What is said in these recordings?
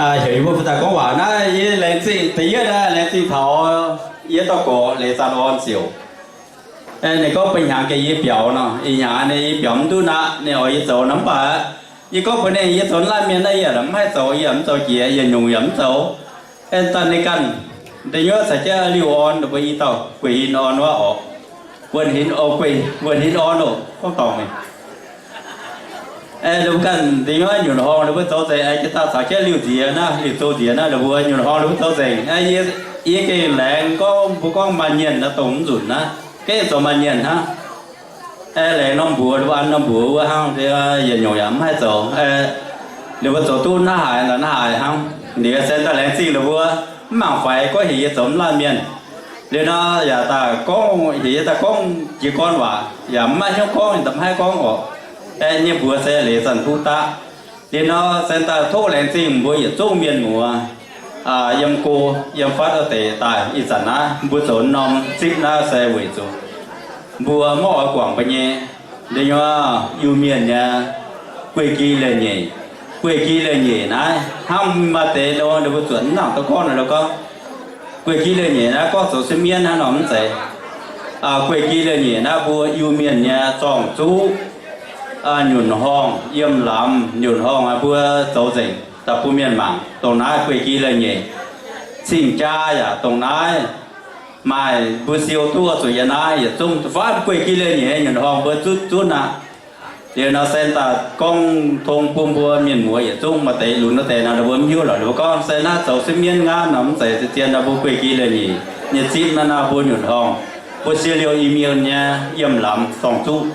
Heuc yie mbuo daaih gorngv waac naaiv, yie laengz zingh, da'yietv naaiv laengz zingh taux yie dauh gorx Leiz Zanh Orn ziouc, ninh gorngv bun hnyangx gaax yie biaux nor, ih hnyangx ninh yie biaux mv duqv naqv, ninh oix yie zoux nor mv baac yie gorngv bun ninh, yie zoux laanh mienh naaiv yie yaac mv haih zoux, yie yaac mv zoux jiex, yietc nyungc yaac mv zoux. Aengx daaih ninh ganh, da'nyeic caux jienv Liuh Orn ninh mbuo i dauh Gueic Hin Orn wuov oc. Wuonh Hin, Gueic, Wuonh Hin Orn oc, gorngv dorngc mingh. Aengx ninh mbuo ganh da'nyeic nyunc horngh ninh mbuo zoux nzengc, aengx jiex daaih caux jienv Liuh Nziex naaiv, Liuh Zoux Nziex naaiv, ninh mbuo nyunc horngh ninh mbuo zoux nzengc. Yie gengh laengz gorngv mbuo gorngv maaih mienh naaiv dongh mv nzunc naaiv, gengh zoux maaih mienh hnangv. Aengx laengz norm mbuox, ninh mbuo an norm mbuox wuov hnangv, yietc nyungc yaac mv haih zoux. Ninh mbuo zoux duqv naaiv haaix naaiv haaix hnangv. Liuz se daaih laengz zingh ninh mbuo mv mangc faix gorngv heuc yie zoux mv laanh mienh. Liuz nor yaac daaih gorngv heuc yie daaih gorngv jiez gorn waac, yaac mv maaih hnyouv gorngv, yaac mv haih gorngv oc. Aengx nyei mbuox se Leiz Zanh Kuv daqv. Liuz nor se daaih tov laengz zingh mbuo yietc zungv mienh muoz, yiem go yiem fatv wuov deix daaih ih zanc naaiv mbuo zoux norm zipv naaiv se weic zuqc mbuo mv oix guangc mbuo nyei, da'nyeic Iu-Mienh nyei guei-gi leiz-nyeic. Guei-gi leiz-nyeic naaiv hnangv maaih deix nor ninh mbuo zuotc mv nangc duqv gorngv nor gorngv, guei-gi leiz-nyeic naaiv gorngv zoux se mienv hnangv nor mv zeiz. Guei-gi leiz-nyeic naaiv mbuo Iu-Mienh nyei zorng-zuqv, nyunc horngh, yiem lamz nyunc horngh mbuo zoux nzengc daaih bun mienh mangc. Dongh naaiv guei-gi leiz-nyeic. Cing-jaa yaac dongh naaiv. Maaih mbuo siou duqv zuqc yiem naaiv yietc zungv faanv guei-gi leiz-nyeic nyunc horngh mbuo zutv zunv aqv. Liuz nor se daaih gorngv tong bun mbuo mienh muoz yietc zungv maaih deix lunx wuov deix nor ninh mbuo mv hiuv lorqc, ninh mbuo gorngv se naaiv zoux se mienv nqaanv nor mv zeiz, se zien nor mbuo guei-gi leiz-nyeic nyei zipv naaiv nor mbuo nyunc horngh, mbuo siou liouh Iu-Mienh nyei yiem lamz zorng-zuqv.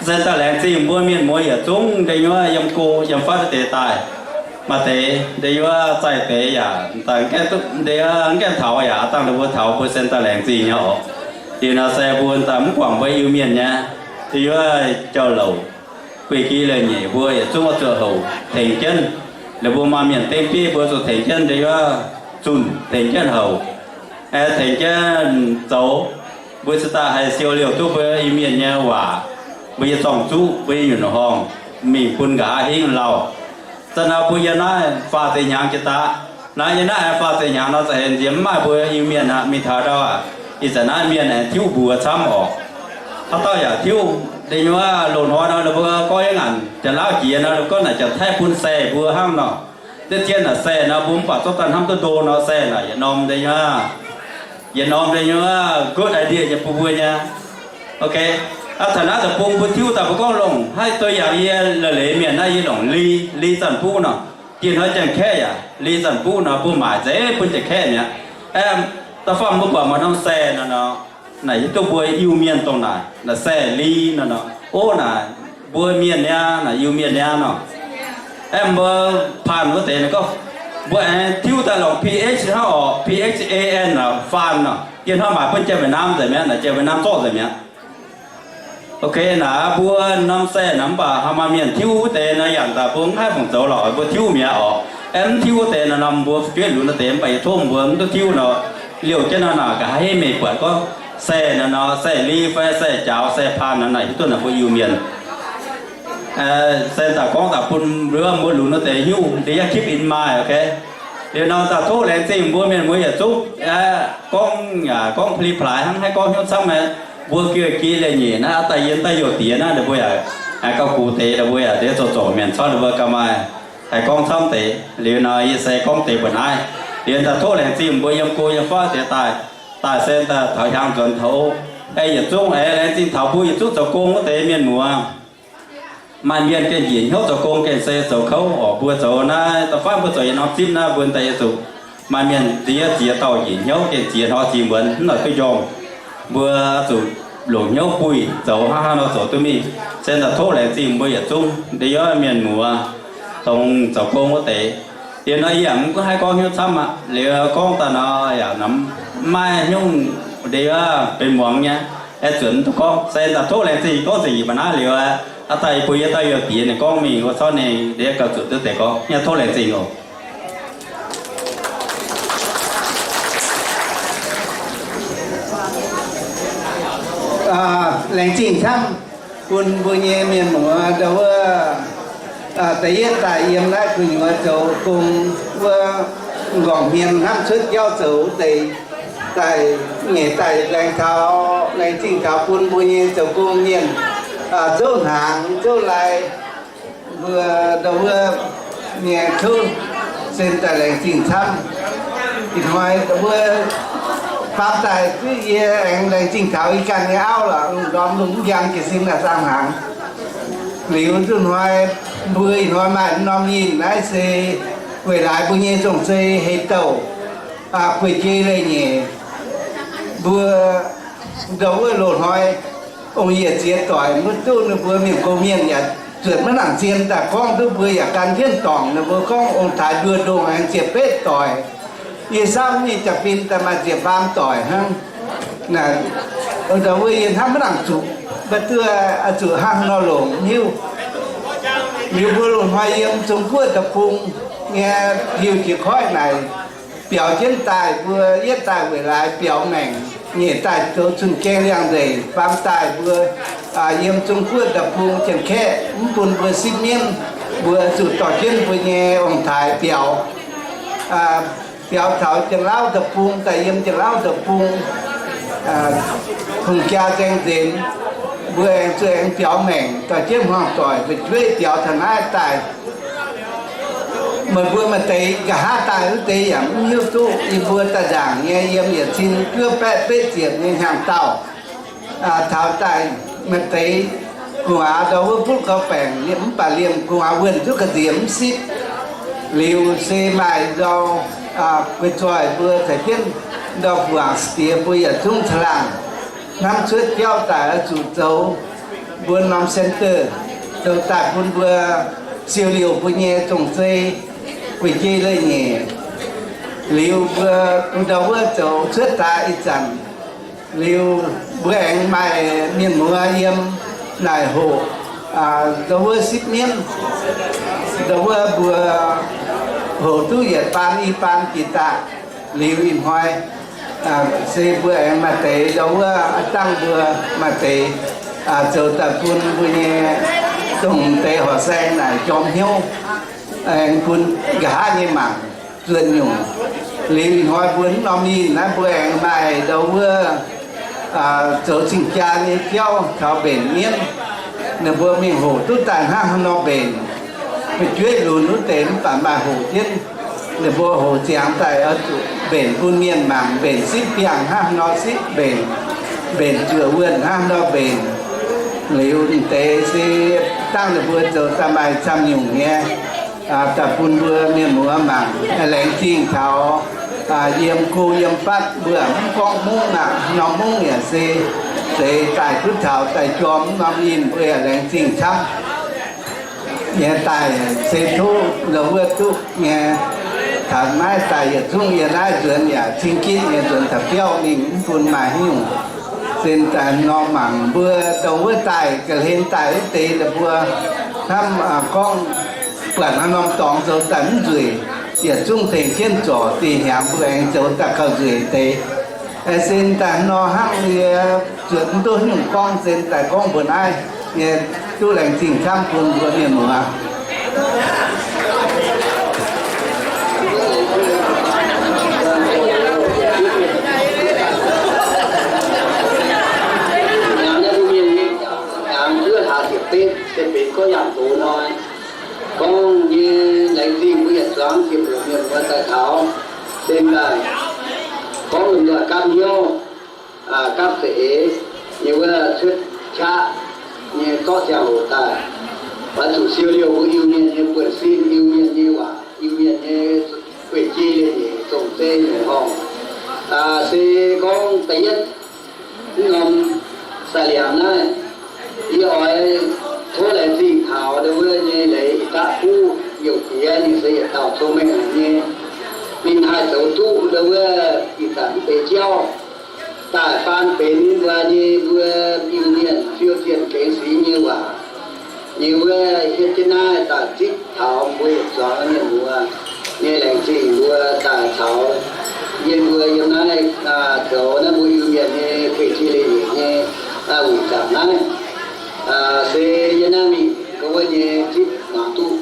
Se daaih laengz zingh mbuo mienh muoz yietc zungv da'nyeic yiem go yiem fatv wuov deix daaih. Maaih deix da'nyeic zaih deix yaac daaih da'nyeic mv gaengh taux yaac dangh ninh mbuo taux mbuo se daaih laengz zingh nyei oc. Liuz nor se mbuo daaih mv guangc mbuo Iu-Mienh nyei da'nyeic jauv-louc, guei-gi leiz-nyeic mbuo yietc zungv oix zuqc houc tengx jienv. Ninh mbuo maaih mienh dengv bieiv mbuo zuqc tengx jienv da'nyeic zunh tengx jienv houc, tengx jienv zoux. Mbuo cingx daaih haih siou liouh duqv mbuo Iu-Mienh nyei waac, mbuo nyei zorng-zuqv, mbuo nyei nyunc horngh mingh bun nqa'haav hingv lauh. Za'naaiv mbuo yiem naaiv faah deix hnyangx jiex daaih. Naaiv yiem naaiv aengx faah deix hnyangx nor za'heix nziex mv maaih mbuo Iu-Mienh aqv, mingh taux ndau aqv. Ih zanc naaiv mienh aengx tiuv mbuox camv orqc. Haaix dauh yaac tiuv. Da'nyeic loz-hnoi nor ninh mbuo gorngv yiem ngaanc Janx-Laauv jiex nor ninh gorngv naaic Janx-Taiv bun saeh mbuo hnangv nor. Deix zien naaic saeh nor mbuo mv baac zorqv daaih hnamv duqv ndo nor saeh naaic yietc norm deix nyei, yietc norm deix nyei good idea nyei bun mbuo nyei. Ok, aa, taux naaiv deic-bung mbuo tiuv daaih mbuo gorngv longc haaix doix yaac yie la'leiz mienh naaiv yie longc Li, Li Zanc Buv nor. Dieh hnoi Janx-Kaeqv yaac Li Zanc Buv nor mbuo maaic nzengc bun Janx-Kaeqv mi'aqv. Aeqv, da'faanh mbuo buatc maaih norm saeh nor nor, naaic hiuv duqv mbuo Iu-Mienh dongh naaic, naaic saeh Li nor nor. Ov, naaic mbuo mienh niaa, naaic Iu-Mienh niaa nor. Aeqv, mbuo Paan wuov deix nor gorngv, mbuo aengx tiuv daaih longc P H hnangv orqc, P H A N nor, Paan nor. Dieh hnoi maaic bun Janx-Wietc Naamh nzengc mi'aqv, naaic Janx-Wietc Naamh zorqv nzengc mi'aqv. Ok, naaic mbuo norm saeh naaic mv baac haih maaih mienh tiuv wuov deix nor, yangh daaih mbuo mv haih fungc zoux lorqc, mbuo tiuv mi'aqv orqc. Aeqv, mv tiuv wuov deix nor, norm mbuo fu'jueiv lunx wuov deix mv baac yie tov mbuo mv duqv tiuv nor, liouh jienv nor naaic nqa'haav hingv meih buatc gorngv saeh nor nor, saeh Li fai saeh Jaaux, saeh Paan nor naaic hiuv duqv naaic mbuo Iu-Mienh. Se daaih gorngv daaih bun mbuo, mbuo lunx wuov deix hiuv, deix yaac keep in mind, ok. Liuz nor daaih tov laengz zingh mbuo mienh muoz yietc zungv, gorngv yaac gorngv pa'li plaaix hnangv, haih gorngv hnyouv camv nyei. Mbuo guei-gi leiz-nyeic naaiv, aa, daaih yiem daaih youh diex naaiv, ninh mbuo yaac gauh gux deix, ninh mbuo yaac deix zoux zorc mienh cuotv, ninh mbuo gauh maaih haih gorngv camv deix. Liuz nor yie se gorngv deix mbuo naaiv. Liuz daaih tov laengz zingh mbuo yiem go yiem fatv deix daaih, daaih se daaih taux hiaang nzuonx taux, yietc zungv aengx laengz zingh taux mbuo yietc zungv zoux gong wuov deix mienh muoz. Maaih mienh gengh njiec hnyouv zoux gong, gengh se zoux kouv orqc. Mbuo zoux naaiv da'faanh mbuo zoux yietc norm zipv naaiv, mbuo daaih yie zuqc maaih mienh ziex ziex dauh njiec hnyouv, gengh ziex hnoi ziex muonz mv nor duqv njormh. Mbuo zuqc longc hnyouv buih zoux hnangv haaix nor zoux duqv mingh. Se daaih tov laengz zingh mbuo yietc zungv da'yietv mienh muoz, dongh zoux gong wuov deix. Liuz nor yie yaac mv haih gorngv hnyouv camv aqv. Liuz gorngv daaih nor yaac mv maaih hnyouv deix benx muangx nyei, aengx zuotc mv duqv gorngv. Se daaih tov laengz zingh gorngv zingh yie mbuo naaiv liuz, aa, daaih yie mbuo yie dauh youh diex ninh gorngv mingh wuov corc ninh deix gauh zuotc duqv deix gorngv. Yaac tov laengz zingh oc. Laengz zingh camv bun mbuo nyei mienh muoz ndau wuov, da'yietv daaih yiem naaiv gu'nyuoz zoux gong Mbuo m'nqorngv hmien hnamv cuotv jauv zoux wuov deix, daaih nyeic daaih laengz taux, laengz zingh taux bun mbuo nyei zoux gong mienh, zouv hnaangx zouv lai, mbuo ndau wuov nyei kuv sen daaih laengz zingh camv. Ih hnoi mbuo faam daaih yie aengx laengz zingh taux yie ganh nyei auv lorqc, lungh ndorm lungh mv njang jiez sin daaih saang hnaangx. Liuz nzunc hnoi mbuo ih hnoi maaih norm yinh naaiv se weic laaix mbuo nyei zong-zei hei douh, guei-jei leiz-nyeic. Mbuo ndau wuov loz-hnoi ong-yiec ziex doic mv duqv ninh mbuo mienh gox mienh yaac zuotc maiv nangc zien daaih gorngv duqv mbuo yaac gan jienv dorngc ninh mbuo gorngv ong-taaix nduoh ndongh aengx ziepc betv doic. Yie samv mingh jaa-fin daaih maaih ziepc faam doic hnangv. Ndau wuov yie hnamv maiv nangc zuqc, mv baac duqv zuqc hnangv nor longc mv hiuv. Liuz mbuo loz-hnoi yiem Zong Guoqv deic-bung nyei hiuv jiex koiv naaic biaux jienv daaih, mbuo yietv daaih weic laaix biaux maengc, nyeic daaih zoux cun-gaeng liangx-ndeic, faam daaih mbuo yiem Zong Guoqv deic-bung Janx-Kaeqv mv bun mbuo sipv mienv, mbuo zuqc dorh jienv mbuo nyei ong-taaix biaux. Biaux taux Janx-Lauv deic-bung daaih yiem Janx-Lauv deic-bung hungh jaa nzaeng nzenx, mbuo aengx zuqc aengx biaux maengc dorh jienv hmuangv doic fu'jueiv biaux taux naaiv daaih. Meih mbuo maaih deix nqa'haav daaih wuov deix yaac mv hiuv duqv. Yie mbuo daaih nzaangc nyei yiem yietc cin juov baeqv betv ziepc nyei hnyangx-daauh taux daaih maaih deix gu'nguaaz ndau wuov butv gauh baengc mv baac liemh gu'nguaaz wuonh duqv ga'nziex mv sipv. Liuz se maaih ndau guei-zoih mbuo caux jienv ndau-fu-angc diex mbuo yietc zungv caangh laangh hnamv cuotv jauv daaih oix zuqc zoux mbuo norm center, zoux daaih bun mbuo siou liouh mbuo nyei zong-zei, guei-jei leiz-nyeic. Liuz mbuo ndau wuov zoux cuotv daaih ih zanc, liuz mbuo aengx maaih mienh muoz yiem naaic hoqc ndau wuov sipv mienv, ndau wuov mbuo hoqc duqv yietc baan i baan jiex daaih. Liuz ih hnoi se mbuo aengx maaih deix ndau wuov a'dangh mbuo maaih deix zoux daaih bun mbuo nyei dongh deix horqc saeng naaic jorm hnyouv, aengx bun nqa'haav nyei mangc zuotc nyungc. Liuz ih hnoi mbuo norm yinh naaiv mbuo aengx maaih ndau wuov zoux cing-jaa nyei jauv taux mbenc mienv. Ninh mbuo mingh hoqc duqv daaih hnangv haaix nor mbenc. Fu'jueiv lunx wuov deix mv baac maaih hoqc jienv. Ninh mbuo hoqc ziangx daaih oix zuqc mbenc bun mienh mangc, mbenc sipv biangh hnangv haaix nor sipv mbenc, mbenc zuoqc wuonh hnangv haaix nor mbenc. Liuz m'deix se dangh ninh mbuo zoux daaih maaih camv nyungc nyei daaih bun mbuo mienh muoz mangc. Laengz zingh taux yiem go yiem fatv mbuo mv gorngv mungv aqv, norm mungv yaac se zeix daaih duqv taux daaih jorm norm yinh mbuo yaac laengz zingh camv nyei daaih se tov ndau wuov duqv nyei. Taux naaiv daaih yietc zungv yie naaiv nzuonx yaac cing gitv nyei nzuonx taux biauv mingh mv bun maaih haaix nyungc. Sen daaih norm mangc mbuo ndau wuov daaih ga'hlen daaih wuov deix ninh mbuo hnamv gorngv buatc haaix norm dorngx zoux daaih mv nzueic, yietc zungv tengx jienv zorc dih hnyangx mbuo aengx zoux daaih gauh nzueic deix. Sen daaih nor hnangv yie zuotc mv duqv nyungc gorngv, sen daaih gorngv mbuo naaiv nyei, duqv laengz zingh camv bun mbuo mienh muoz. Hnyangx naaiv mbuo mienh nyei hnyangx nduov hlaax ziepc betv se benx gorngv yangh doz hnoi. Gorngv nyei laengz zingh mbuo yietc zuangx ziepc hluoqc mienh mbuo daaih taux, se daaih gorngv lomh nzoih gapv hnyouv, gapv za'eix nyei wuov cuotv qaqv nyei zorqv ziangh hoc daaih, oix zuqc siou liouh mbuo Iu-Mienh nyei buonv-sin, Iu-Mienh nyei waac, Iu-Mienh nyei guei-jei leiz-nyeic, zong-zei nyungc horngh. Se gorngv da'yietv norm sai-liangx naaiv, yie oix tov laengz zingh taux ndau wuov nyei leiz ih daqv buv youh diex ninh se yietc dauh cong-mengh nyei, ninh haih zoux duqv ndau wuov ih zanc mv deix jauv daaih faan benx mbuo nyei, mbuo Iu-Mienh fiou zienh gengx singx nyei waac nyei wuov hietv jienv naaiv daaih zipv taux mbuo yietc zuangx mienh muoz nyei laengz zingh mbuo daaih caux yie mbuo yiem naaiv zoux naaiv mbuo Iu-Mienh nyei guei-jei leiz-nyeic nyei wuic zaangc naaiv. Se yie naaiv mingh ga wuov nyei zipv mangc duqv.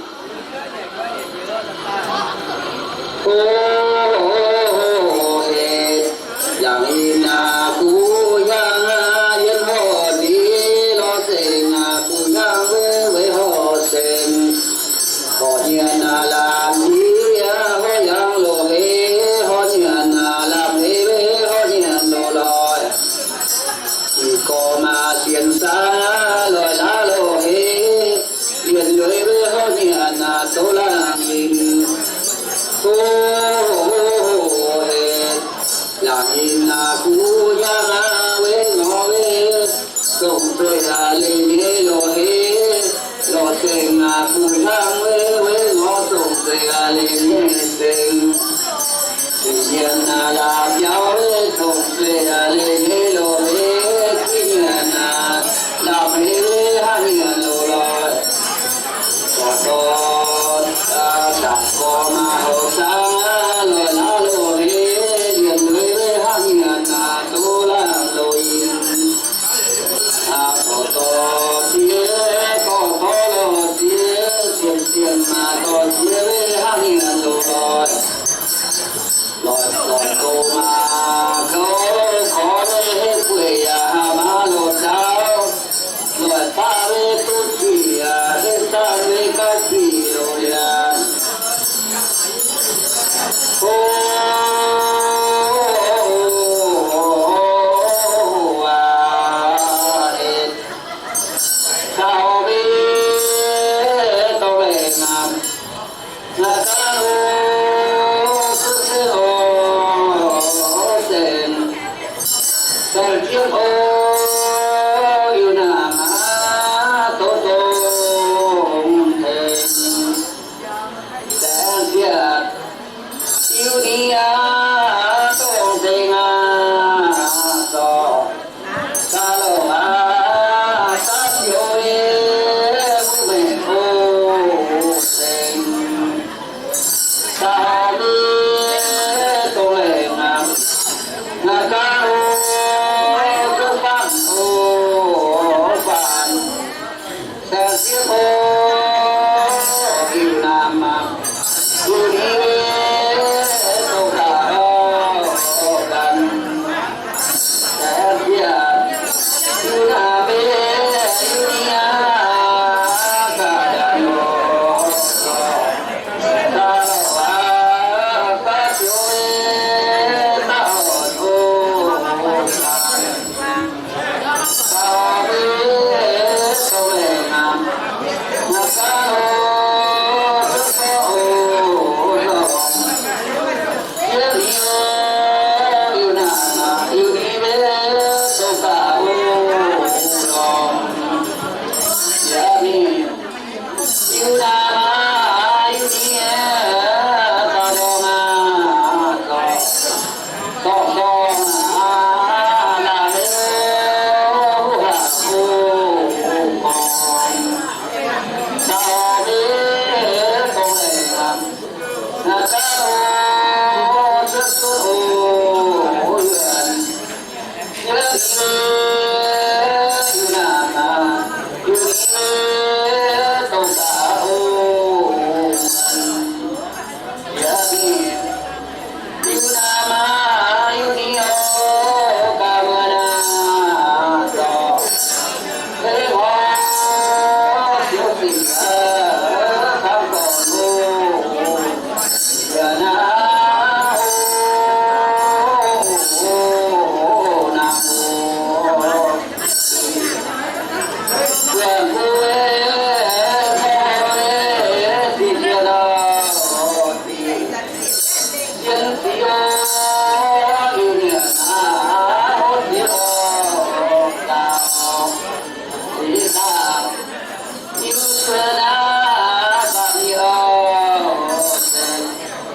Gorx maac sienx saah loic laav loh heh, mienh lueiz wuov hov nyanc naaic doz laangh yinh. O, laangh yinh naaic kuv hiaangx aqv, weic norm weic dongh zeiv aqv, leiz nyei loh heh. Lorz seng aqv, kuv hiaangx weic, weic norm dongh zeiv aqv, leiz nyei seng. Mienh naaic laangh jauv weic dongh zeiv aqv, leiz nyei loh heh. Mienh naaic laangh heh weic haaix mienh loh loic. Gorx dorh, aa, dangc gorx maac hoc saah loic laav loh heh, mienh lueiz weic haaix mienh naaic doz laangh loh yinh. Aa, gorx dorh ziex, gorx dorh lorz ziex, sienx sienx maac dorh ziex weic haaix mienh loh loic. Loic gorx goux maac goux, gorx weic heh bueix yaac haih maaih loh jauv. Loic baav weic duqv jiex, heh saanh weic gauh jiex loh liangx. O, aa, e, caux mbuo dongh leiz naaic, naaic ganh oc, se se oc, saeng, saeng jienv oc, Iu-Naamh aac, dongh dongh tengx. Laengz zieqc Iu-Nie aac, dongh dengx aac, zorc, daaih louc aac, daaih ziouc mbuo mengh oc, seng. Daaih mbuo dongh leiz aac, naaic ganh oc, duqv faanh oc, faanh. Saeng sieqv oc, Iu-Naamh aac, Iu-Nie, dongh daaih oc, gan. Saeng sieqv, Iu-Naamh, Iu-Nie, daaih gan oc, daaih oc, daaih ziouc daaih oc,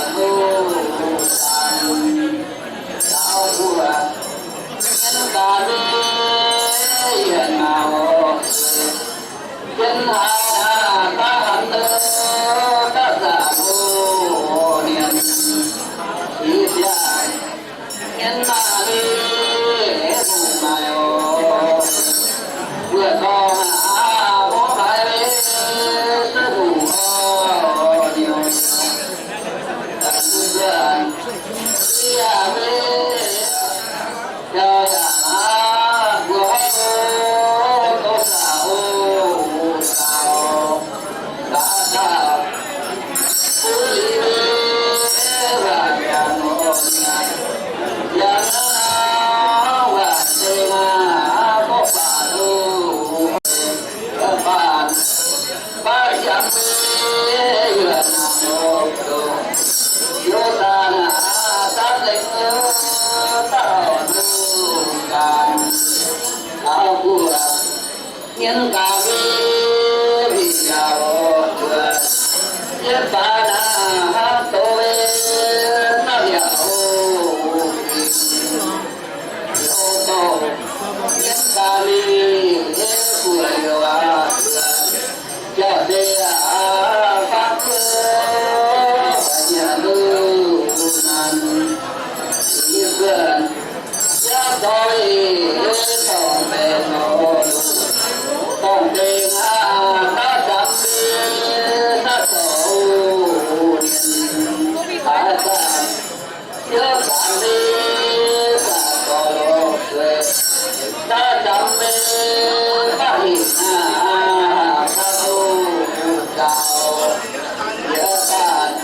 gan. Yiem gaax mingh yaac oc, yiem baac naaiv doz naaiv yaac oc, yiem gaax mingh buoz youc aac, jauv-deix aac, fangx buov nyanc luv nanc, yie buonc Yie dorh yie dorh mengh nor, dorh deix hnangv daaih zanc mingh daaih zoux mienh daaih zanc, yie zanc mingh daaih zoux longx zueiz, daaih zanc mingh daaih hingh hnangv daaih zoux gaux, yie zanc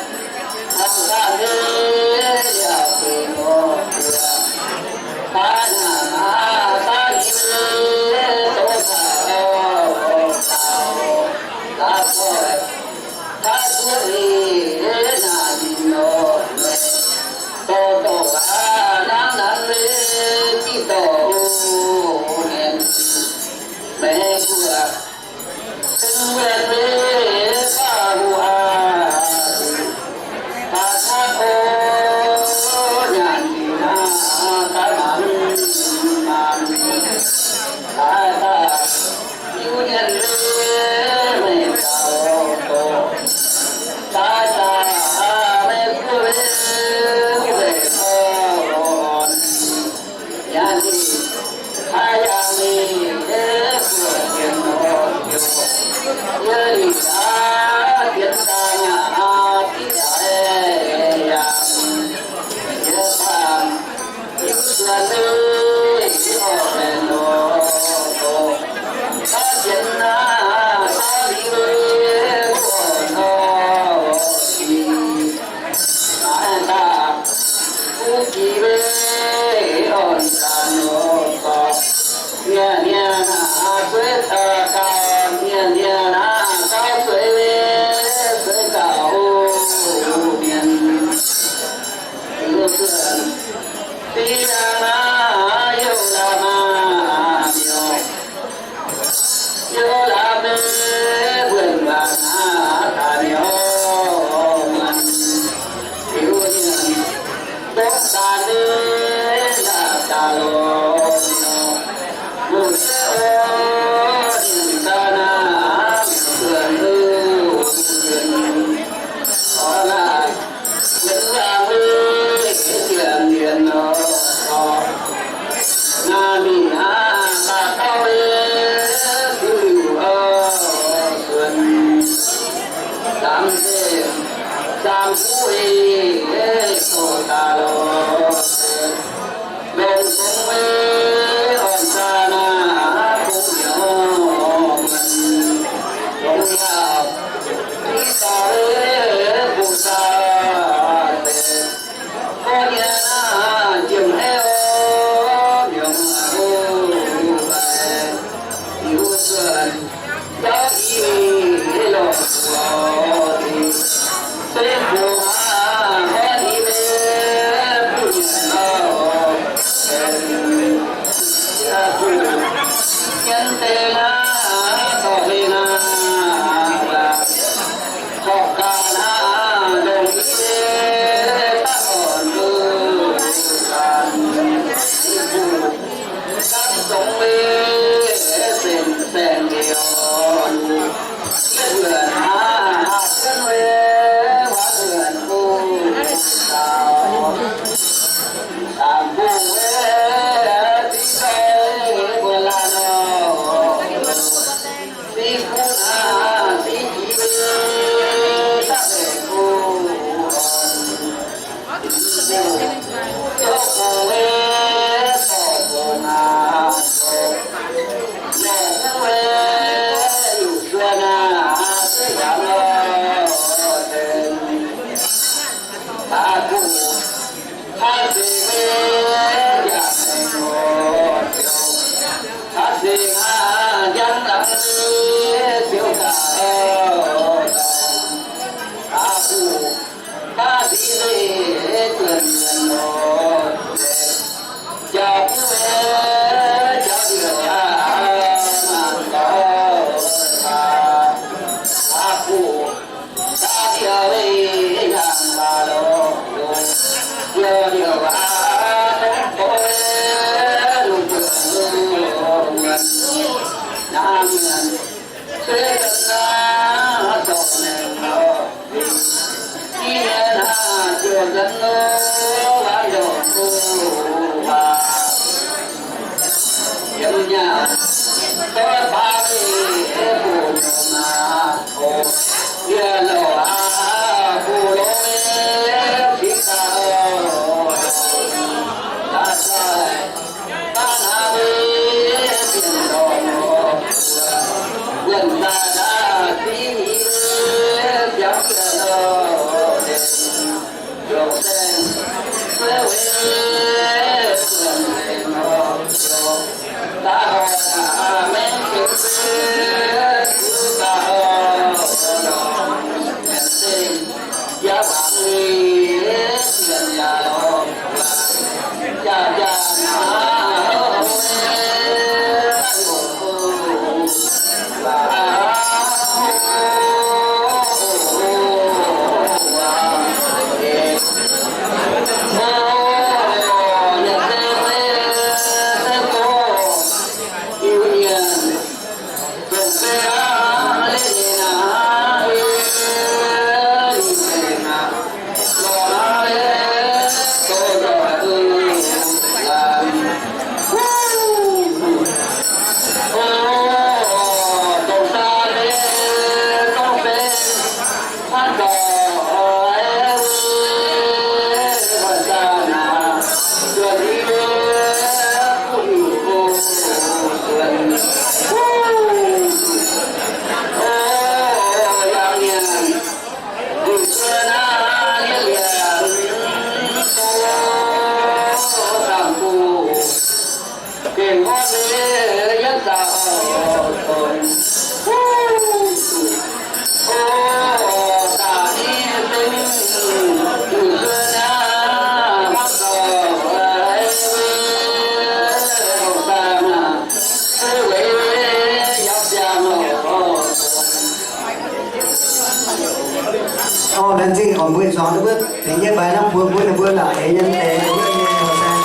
Orv, laengz zingh oc, mbuo nzuonx wuov deix nyei mbaix hnangv mbuo, mbuo ninh mbuo la'eix nyei deix wuov nyei horqc saeng.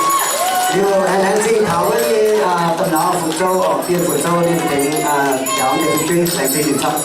Liuz aengx laengz zingh taux wuov nyei Domh Naux Fuqv Zou, orqc, Bienh Fuqv Zou ninh deix jaux deix fu'jueiv, laengz zingh ninh corc.